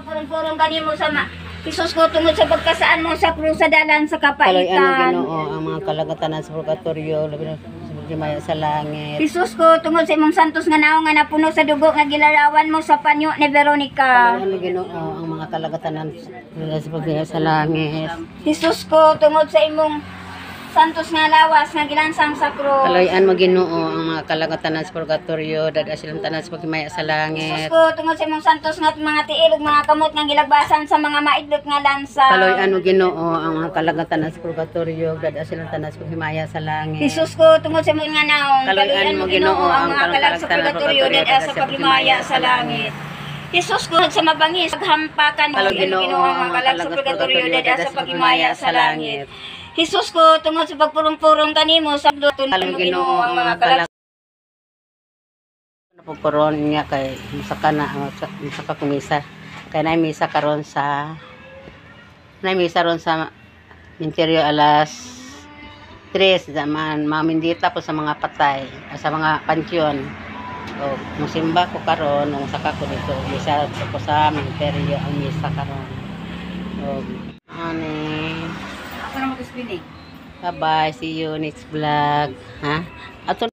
pagpurong-purong kanimo sa Jesus ko, tungod sa pagkasaan mo sa krus sa dalan sa Kaloy-an mo, kapaitan. Ginoo, ang mga kalagatanan sa purgatorio, labi na sa paghimaya sa langit. Jesus ko, tungod sa imong santos nga naong nga napuno sa dugo nga gilarawan mo sa panyo ni Veronica. Kaloy-an mo, Ginoo, ang mga kalagatanan sa paghimaya sa langit. Jesus ko, tungod sa imong santos nga lawas nga gilansang sa krus. Kaloy-an mo, Ginoo, ang mga kalagatanan sa purgatorio, dada silang tanan sa paghimaya sa Jesus langit. ko, tungod sa imong santos nga mga tiil ug mga kamot nga gilagbasan sa mga maidlot nga lansa. Kaloy-an mo, Ginoo, ang mga kalagatanan sa purgatorio, dada silang tanan sa paghimaya sa langit. Jesus ko, tungod sa imong nga naong, Kaloy-an mo, Ginoo, ang mga kalag sa purgatorio, dada sa paghimaya sa langit. Jesus ko, sa mabangis, paghampakan mo, Kaloy Ginoo, ang mga kalag sa purgatorio, dada sa paghimaya sa langit. Jesus ko, tungod sa pagpurong-purong kanimo sa Kaloy mo, Ginoo, ang mga kalag Napupuron niya kay musaka na musaka kumisa kay na misa karon sa na misa ron sa interior alas 3 zaman mamindita po sa mga patay, sa mga pansyon. O musimba ko karon, musaka ko dito misa ko sa interior ang misa karon. O ani. Ako na mag-spinning. Bye bye, see you next vlog, ha. Ato.